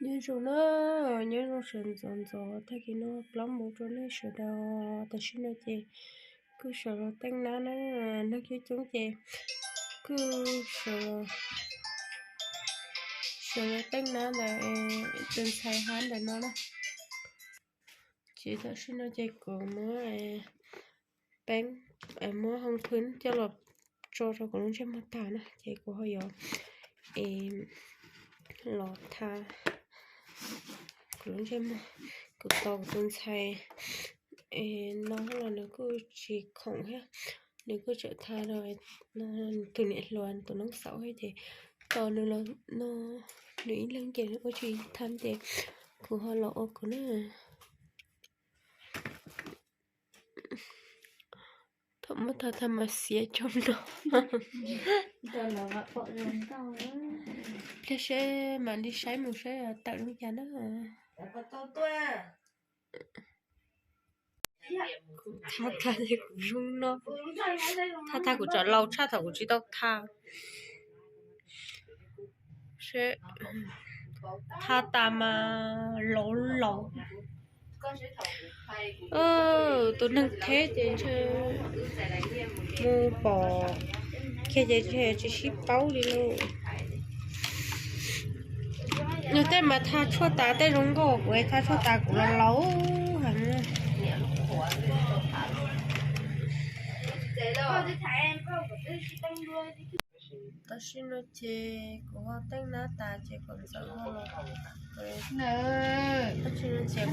Nyob zoo na, nyob zoo sawv ntxov ntxov tag kis no plaub mus rau nej sawv daws. Tam sim no ces kuj sawv los teeb nab na, neeg coob coob ces kuj sawv los teeb nab ntawm tus ntxhais hab ntawm no na. Ces tam sim no ces kuv muab peeb, muab hoo phwb coj los tso rau kuv lub ntsej muag tag na, ces kuv ho yuav los tha kuv lub ntsej muag. Kuv tos kuv tus ntxhais no los nws kuj tsis khoom thiab, nws kuj tseem tha rau tus niam hluas tus noob xaum thiab ces tos nws los no, nws ib leeg ces nws ua tsis tau ces kuv ho los ua kuv na. Thaum muab tag tag mas xiav cov no. Pliag seb mam li saib mus seb tawm li cas na. Kuv thab thab kuv zoo no, thab thab kuv tsam laus tshaj thaum kuv tsis tau thab. Thab tas mas laus laus. Tus neeg theb ces ntshe mus pom kiag ces ntshe tsis sib paub li lauj. Nws tej mas thab tshuaj tas tej zoo nkauj, kuv thab tshuaj tas kuv los laus heev. Tam sim no ces kuv ho teeb nab tas ces kuv txawm ho los. Tam sim no ces kuv ntsej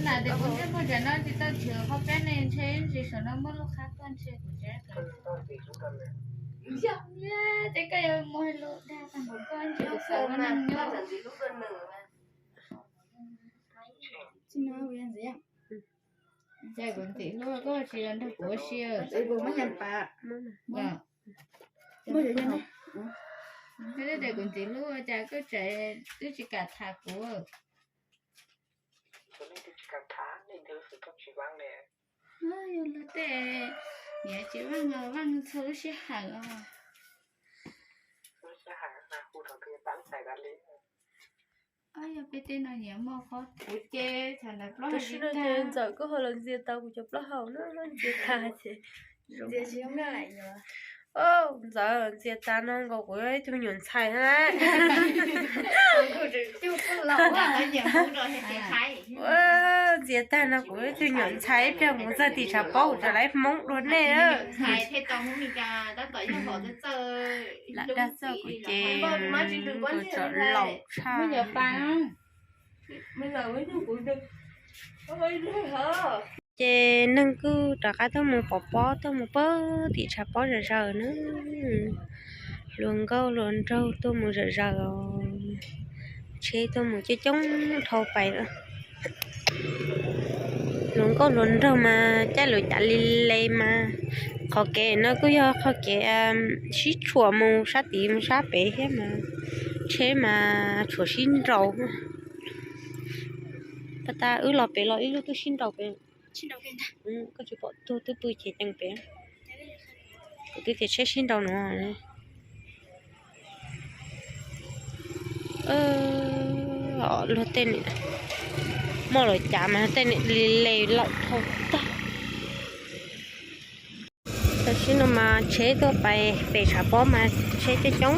muag tam no tsis tau chwv qhov peb ne, ntshe ntsis saum no muaj lub qhab tuaj ntshe kuv tsis. Ces koj yuav muaj lub dag tag npaum koj ntshe kuv xav ua neeg nyob. Ces kuv ntxim hlub koj tsis los nrog kuv ua si. Koj tias kuv ntxim hlub ua cas koj tseem twb tsis kam tham kuv. Yog luag tej niam tsis vaj los vaj txhua lub sij hawm os. Yog peb tej no nyiam muaj qhov kuv ces thaum ntawd plaub hau ntxawm kuj ho los ntxias tau kuv cov plaub hau na, ntxias tas ces Ntxawm, ntxias tas no nkaus kuv ib tug nyuam ntxhais na. Ntxias tag no kuv ib tug nyuam ntxhais ib pliag mus txog tim tshav pob kuv tseem laiv hmoob dua nej. Lam dag txog kuv ces kuv tseem laus tshaj. Ces neeg kuj rov qab tuaj mus pov pob, tuaj mus pag tim tshav pob zom zaws na. Hluas nkauj hluas nraug tuaj mus zom zaws os. Tsheb tuaj mus coob coob dhau pais lawm. Hluas nkauj hluas nraug mas caij lawv cav li le mas. Qhov kev no kuj yog qhov kev sib tshuam mus sab tid mus sab pem thiab mas. Tsheb mas tshuam sib nraus. Pas tas wb los pem los ib lub twb sib nraus pem. Koj tsis pom tug twb pw ceev ceev pem. Kuv twb tias tsheb sib nraus no. Luag tej niam muaj lawv cav mas tej niam li le lawm dhau tag. Tam sim no mas tsheb tuaj pais pem tshav pob mas tsheb coob coob,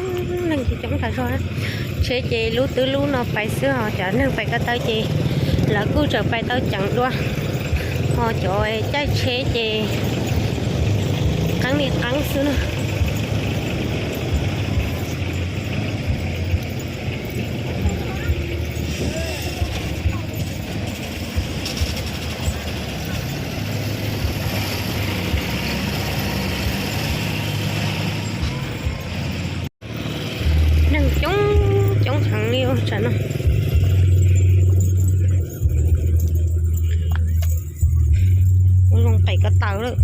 neeg coob coob tas zog. Tsheb ces lub twb lub no pais xwb, ho cov neeg pais ko taw ces lawv kuj tseem pais tau ceev dua. Ho cov caij tsheb ces qeeb li qeeb xwb na. Neeg coob coob heev li tsam no. Ua zoo pem ko taw lawm.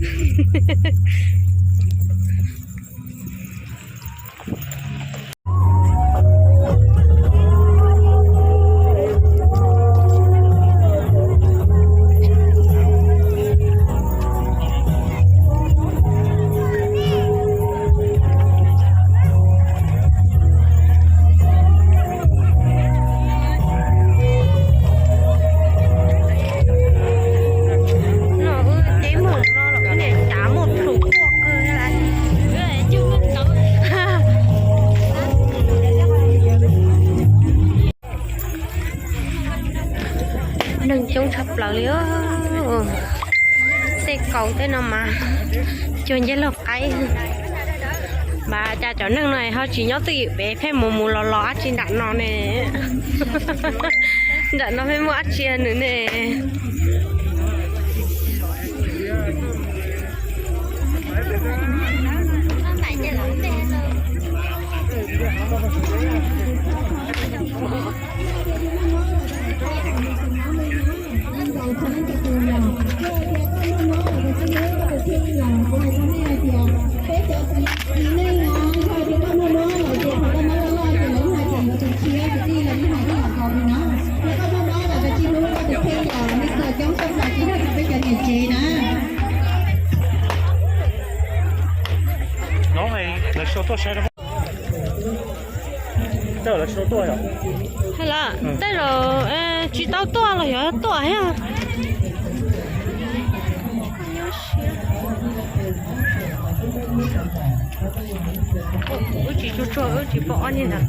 Neeg coob tshaj plaws li. Tej kaus tej no mas cuag ncej laug qaib. Mas cas cov neeg no ho tsis nyob twj ywm pem, pheej mus mus los los dab tsi nram no ne? Nram no pheej muaj dab tsi nws ne? Lawv, tej zaum tsis tau tuaj los yog tuaj thiab. Wb tsis tsuag tsuag, wb tsis pom ob niag ntawd.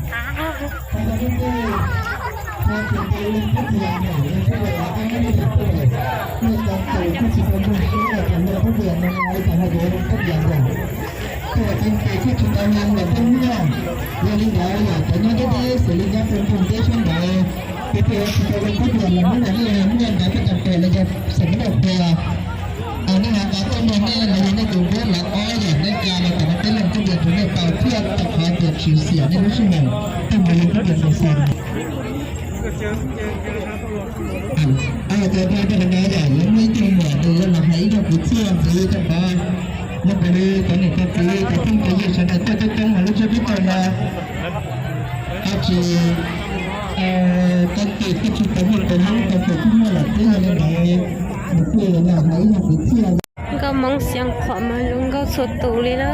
Yog li ntawd yog cov nyob deb deb xws li nyob Phoos Phoos thiab sab nraud, ces peb tsis tau zoo kub tias los hnub no nej hnub no ntawd peb tau tes los yog xeem Nab Pha, nej ho qhov tej neeg nej los yog nej tus npab lawv ob yam nej ca los tam no peb leej kub tias rau nej tau thiab rau qhov tias tsis xiam nej lub sij hawm, tej mus li kub tias rau xeem. Ces rau qhov no yog yuav muaj ib tug muam nws los hais ib zag kwv txhiaj ntxiv rau qhov no, raws li cov niam cov txiv cov phooj cov ywg sawv daws tuaj coob coob mas lub tsheb pib tau no ho tsis tau kis, thiaj tsis tau muaj tus Hmoob tau tus Hmoob muaj lawm xwb. Yog li ntawd nws thiaj los hais ib zag kwv txhiaj. Nkauj Hmoob Xeev Khuam mas zoo nkauj txhua tus li na.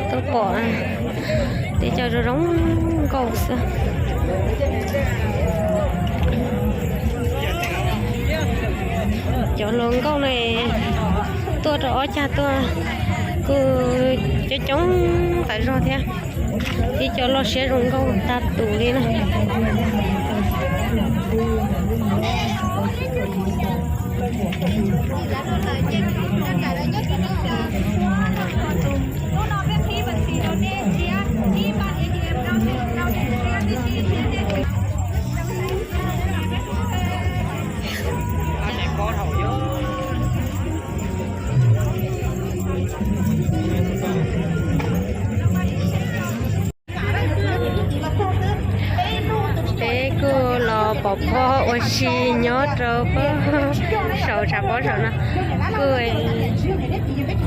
Tuaj pom teb chaws zoo zoo nkauj xwb. Cov hluas nkauj no tuaj rau ob cag tuaj kuj coob coob tas zog thiab. Tib co loj siab zoo nkauj tag tus li na. Peb kuj los pov pob ua si nyob rau pob saum, tshav pob saum no kuj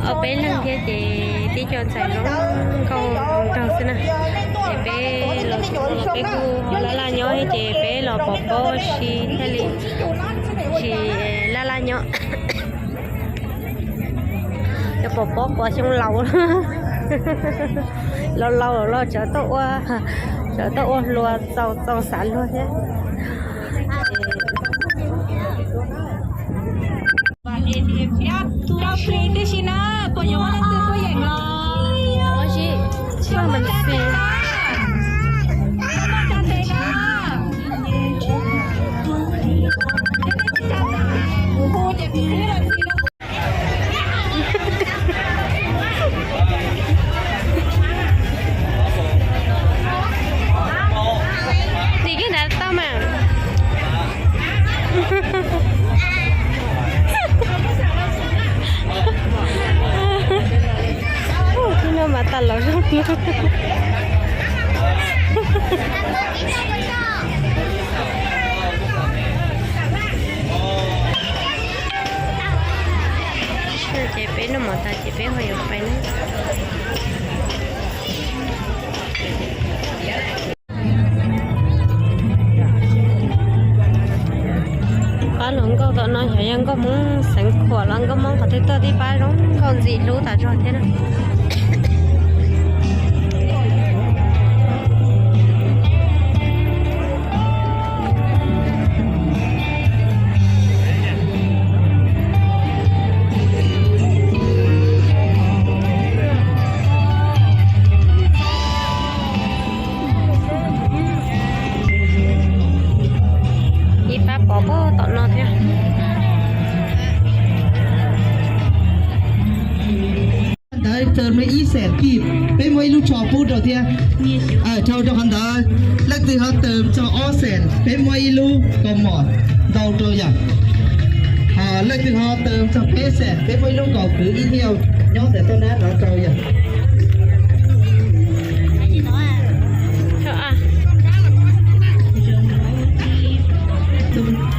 ob peb leeg thiab ces tib co ntxhais zoo nkauj nraug xwb na. Ces peb los, peb kuj laj laj nyob thiab ces peb los pov pob ua si thiaj li tsis laj laj nyob. Yuav pov pob quav xyoo laus, laus laus los tsawv tuaj ua, tsawv tuaj ua hluas txaus txaus xav luag thiab. Rau plis tib si na, puas yuav muaj leej twg tuaj yeem los? Tim kiag nrad tau mas. Ub, no mas tas laus zoo. Ces peb noj mov tas ces peb ho yuav pais na. Pab hluas nkauj tom no yog yog nkauj Hmoob Xeev Khuam los nkauj Hmoob qhov twg tuaj tib pab zoo nkauj ntxim hlub tas zog thiab na. Ib pab Pom puag tom no thiab. Ntawd txawm muaj ib xees kib, peb muaj ib lub tsho pub rau thiab. Dhau rau qhov ntawd, leej twg ho tawm txog ob xees, peb muaj ib lub kaus mom ntau rau yom. Ho leej twg ho tawm txog peb xees, peb muaj ib lub kaus kwv ib thiab, nyob ntawm toj nab no rau yom.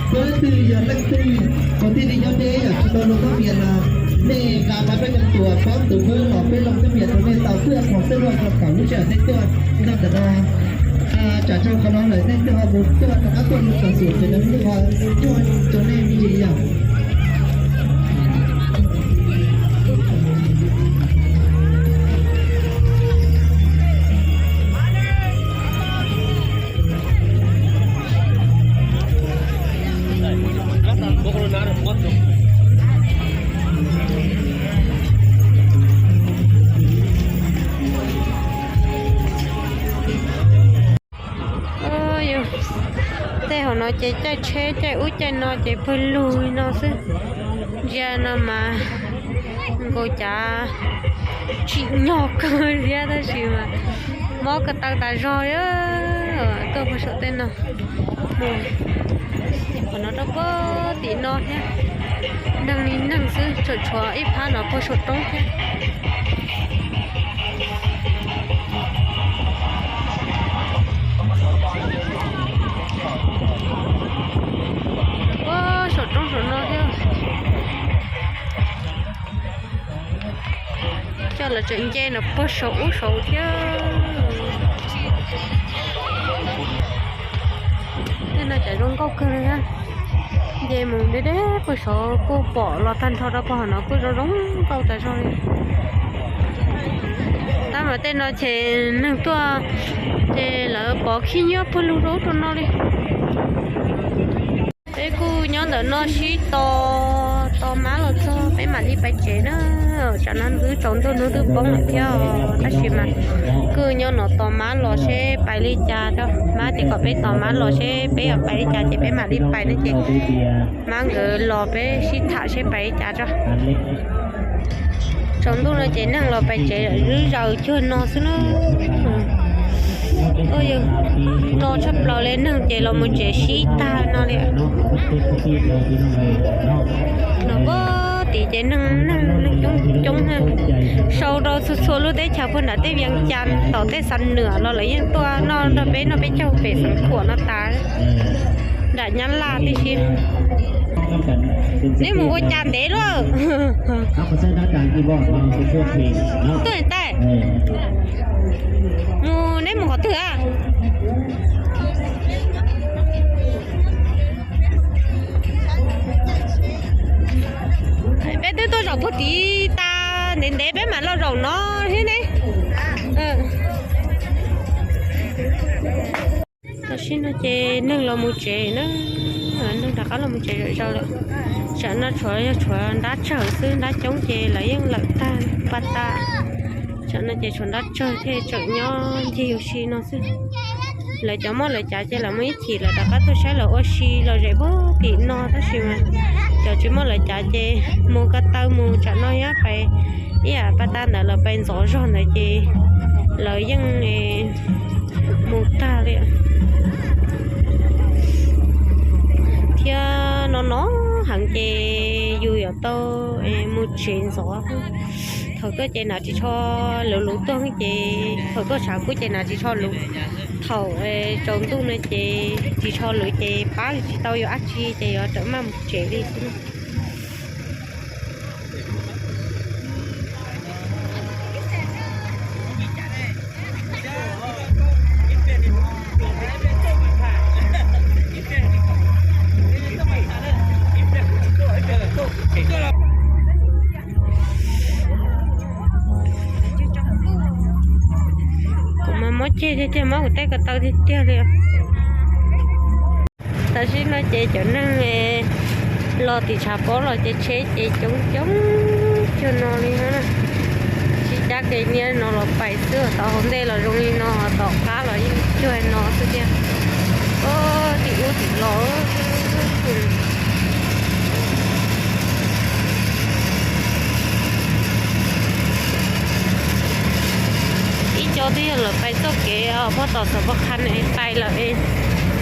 Peb twb yog leej twg uas thiaj li nyob deb yom, tsis tau loo teeb mias los nej nqa pab peb cov tuas pab tus peb los peb loo teeb mias rau nej tau twb qhov xwb los kom lub sij hawm nej tuaj nyob ntawm no. Tsam tsaug qhov no lawm nej twb ho mus tuaj rov qab tuaj mus kom xum ces lawv twb ho nyuaj rau nej me ntsis yom. Tej hauv no ces caij tsheb caij ub caij no ces pawg lug li no xwb. Ntsia no mas nkaus cav tsim nyog kawg thiab tab sis mas mob ko taw tas zog li. Tuaj puag saum tej no, qhov no rau puag tim no thiab. Neeg li neeg xwb, tseem tshuav ib phab no puag saum roob thiab. Puag saum roob saum no thiab. Coj los tseem nce no puag saum ub saud thiab. Tej no cas zoo nkauj kawg li. Nce mus deb deb puag saud kuj pom los tag nrho rau puag hauv no kuj zoo zoo nkauj tas zog li. Tab mas tej no ces neeg tuaj ces lawv pov khib nyiab puag lug rau ub rau no li. Peb kuj nyob ntawm no sib tos tos mab los txog peb mam li pais tsev na. Tsam no twb tsaus ntuj hnub twb poob lawm thiab tab sis mas kuj nyob no tos mab los seb pais li cas rau. Mab tias kom peb tos mab los seb peb yuav pais li cas ces peb mam li pais no ces mab nkawd los peb sib tham seb pais li cas rau. Tsaus ntuj no ces neeg los pais tsev lawm, zaws cuag no xwb na. No tshaj plaws li, neeg ces los mus tsev sib tag no li. No puag tim ces neeg neeg neeg coob coob na. Sau rau txhua txhua lub teb chaws puag nram tej Vias Cas tom tej Xam Nuam los lawv yeej tuaj noj nrog peb noj peb caug pem Xeev Khuam no tas, nram Nyab Laj tib si. Neb mus ua cas ntev luaj? Tuaj tais mus, neb mus qhov twg a? Peb twb tuaj zaum puag tid tas ntev ntev peb mam los zaum no thiab ne. Tam sim no ces neeg los mus tsev na, neeg rov qab los mus tsev zom zaws lawm. Tsam no tshuav yog tshuav nrab tsawg xwb, nrab coob ces lawv yeej lawm tag paj tag. Tsam no ces tshuav nrab tsawg thiaj tseem nyob ncig ua si no xwb. Lawv cov muaj lawv cav ces lawv muaj ib chim lawv rov qab tuaj saib lawv ua si los zem puag tim no tab sis mas cov tsis muaj lawv cav ces mus ko taw mus tsam no nyob pais ib yam paj tag ntawd lawv pais ntxov zog ntawd ces lawv yeej mus tag li. Thiab no no heev ces yus yuav tau mus tsev ntxov. Thaum tuaj ces hnav ris tsho luv luv tuaj ces thaum tuaj tshav kub ces hnav ris tsho luv. Thaum tsaus ntuj no ces ris tsho luv ces pab tsis tau yuav dab tsi ces yuav rawm maj mus tsev li xwb. Kuv mas mob ceg tiag tiag, mob kuv tej ko taw tiag tiag li. Tam sim no ces cov neeg los tim tshav pob los ces tsheb ces coob coob cuag no li na. Tsis cab kev niaj no los pais xwb, tau hauv ntej los zoo li no, tom qab los yeej cuag no xwb tiag. Tim ub tim los. Lawv pais txoj kev puag tom Xav Pov Qha ne, pais lawm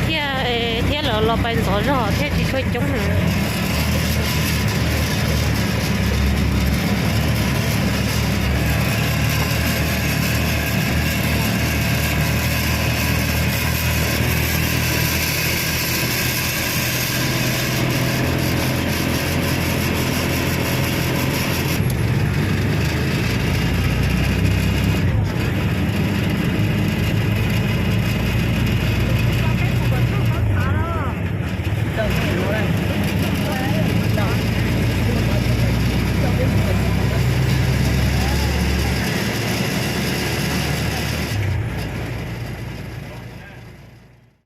thiaj, thiab lawv los pais ntxov zog thiaj tsis tshua coob na.